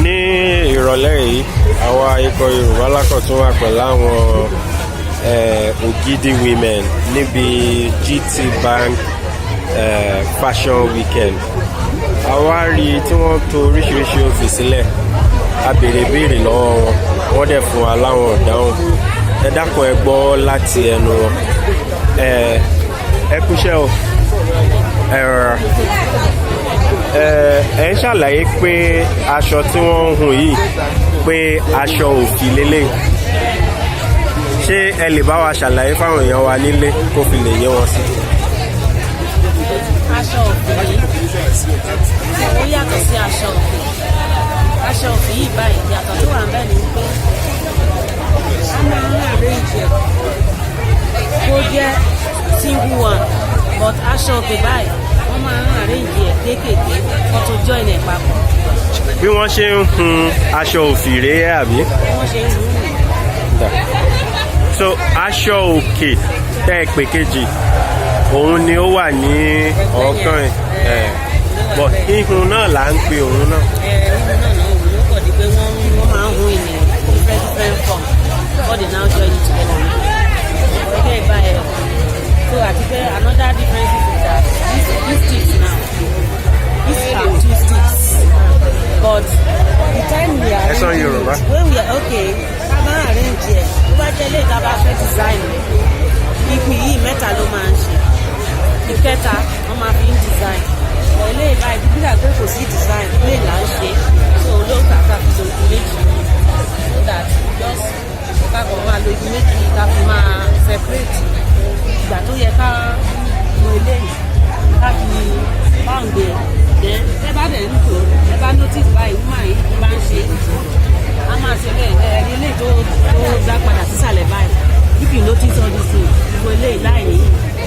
Ní ìrọ̀lẹ́ yìí, àwa ikọ̀ Yorùbá Lákọ̀tún wà pẹ̀lú àwọn Ògidì Women níbi GT Bank Fashion Weekend. Àwa rí i tí wọ́n tò oríṣiríṣi òfì sílẹ̀. A béèrè béèrè lọ́wọ́ wọn, wọ́n dẹ̀ fún wa láwọn ìdáhùn. Ẹ dákun, ẹ gbọ́ láti ẹnu wọn. Ẹ kúṣẹ́ o, ẹ rọra. Ẹ ń ṣàlàyé pé aṣọ tí wọ́n ń hun yìí, pé aṣọ òfì lélẹ̀. Ṣé ẹ lè bá wa ṣàlàyé fáwọn èèyàn wa nílé kó fi lè yé wọn sí? Aṣọ òfì yìí, ó yàtọ̀ sí aṣọ òkè. Aṣọ òfì yìí báyìí, ìyàtọ̀ tó wà ń bẹ̀ ni pé a máa ń arrange ẹ̀ kó jẹ́ single one, but aṣọ òkè báyìí, wọ́n máa ń arrange ẹ̀ kéékèèké kó tó join ẹ̀ papọ̀. Bí wọ́n ṣe ń hun aṣọ òfì rèé, àbí? Bí wọ́n ṣe ń hun nìyẹn. Dà. So aṣọ òkè tẹ́ ẹ pè kejì, òun ni ó wà ní ọ̀ọ́kán ẹ̀, but híhun náà là ń pe òun náà. Ẹ nínú náà náà, òun ló kọ̀ di pé wọ́n máa ń hun in different different form before they now join it together. Okay, báyìí. So àti pé another difference is that this sticks now, these are two sticks, but the time we are Ẹ sọ Yorùbá. When we are okay, ká bá arrange ẹ̀, tó bá jẹ́ lè tá bá fẹ́ design rẹ̀, ìpín yìí mẹ́ta ló máa ń ṣe, ìkẹta wọ́n máa fi ń design. Ọ̀ ilé ìbáyìí bí pé kò sí design, plain là ń ṣe, so ló kà ká fi lo igi méjì so that just ká kàn máa lo igi méjì, ká fi máa separate ìgbà tó yẹ ká lo eléyìí, ká fi pound ẹ̀. Then ẹ bá dẹ̀ ń tò, ẹ bá notice báyìí, woman yìí tó bá ń ṣe, a máa ṣe bẹ́ẹ̀. Ẹ rí eléyìí tó dá padà sísàlẹ̀ báyìí. If you notice all these things, gbogbo eléyìí láì ní,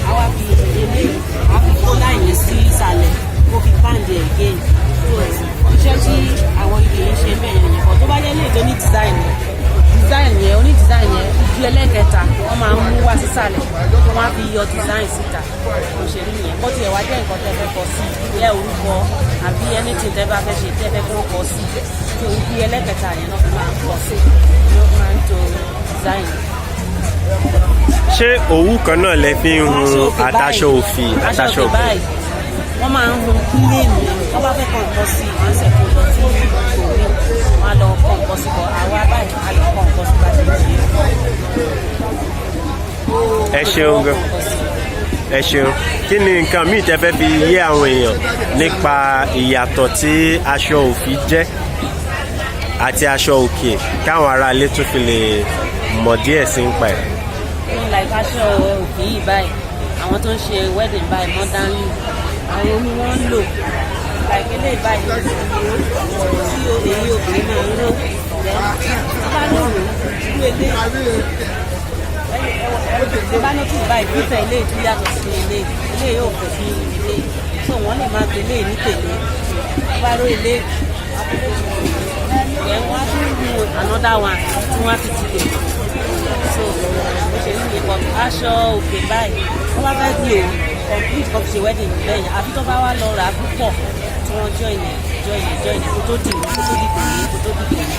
a wá fi eléyìí, a fi kó láì ní sí ìsàlẹ̀, kó fi pound ẹ̀ again. So iṣẹ́ tí àwọn igi yìí ṣe bẹ́ẹ̀ yẹn nìkan. Tó bá jẹ́ eléyìí tó ní design yẹn, design yẹn, oní design yẹn, ojú ẹlẹ́kẹta wọ́n máa ń mú wá sísàlẹ̀, wọ́n á fi yọ design síta. Kò ṣe rí nìyẹn. Bó tiẹ̀ wá jẹ́ nǹkan tẹ́ fẹ́ kọ sí, bóyá orúkọ àbí anything tẹ́ bá fẹ́ ṣe, tẹ́ fẹ́ kó kọ sí, tó ojú ẹlẹ́kẹta yẹn náà fi máa ń kọ sí, ló máa ń to design. Ṣé òwú kan náà lẹ fi ń hun àtàṣọ òfì àtàṣọ Aṣọ òkè? báyìí, wọ́n máa ń hun plain ni. Wọ́n bá fẹ́ kọ nǹkan sí, wọ́n á ṣe kó lọ sí òwe, wọ́n á lọ kọ nǹkan sí. Bọ̀ àwa báyìí, a lè kọ nǹkan sí bá ṣe ń ṣe. Ẹ ṣeun gan, ẹ ṣeun. Kí ni nǹkan míì tẹ́ fẹ́ fi yé àwọn èèyàn nípa ìyàtọ̀ tí aṣọ òfì jẹ́ àti aṣọ òkè, káwọn aráalé tún fi lè mọ̀ díẹ̀ sí ń pa ẹ̀? Like aṣọ òkè yìí báyìí, àwọn tó ń ṣe wedding báyìí modernly, àwọn omi wọn ń lò, like eléyìí báyìí tí èyí obìnrin máa ń ró. Then tó bá lò ró irú eléyìí, tó bá notice báyìí, fífẹ̀ eléyìí tún yàtọ̀ sí eléyìí. Eléyìí yóò fẹ̀ sí eléyìí, so wọ́n lè máa gbé eléyìí ní tèlé. Tó bá ró eléyìí, then wọ́n á tún mú another one tí wọ́n á fi ti lè. So bó ṣe rí nìyẹn. But aṣọ òkè báyìí, wọ́n bá fẹ́ lò complete kó fi ṣe wedding lẹ́yìn, àfi tó bá wá lọ rà á púpọ̀ tí wọ́n join ẹ̀, join ẹ̀, join ẹ̀, kó tó dì, kó tó dì tèmi, kó tó dì tèmi.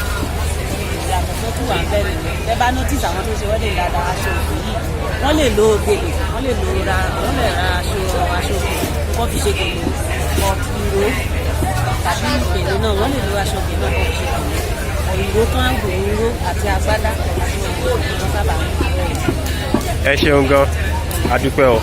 Ìyàtọ̀ tó tún wà ń bẹ̀rẹ̀ nìyẹn. Tẹ́ bá notice, àwọn tó ṣe wedding dáadáa, aṣọ òkè yìí, wọ́n lè lo gèlè, wọ́n lè lo ra, wọ́n lè ra aṣọ òkè kó fi ṣe gèlè, but ìró tàbí gèlè náà, wọ́n lè lo aṣọ òkè náà kó fi ṣe gèlè. Ìró tó ń gbò, ìró àti agbádá, aṣọ òkè wọ́n sábà ń lò. Ẹ ṣeun gan, a dúpẹ́ o.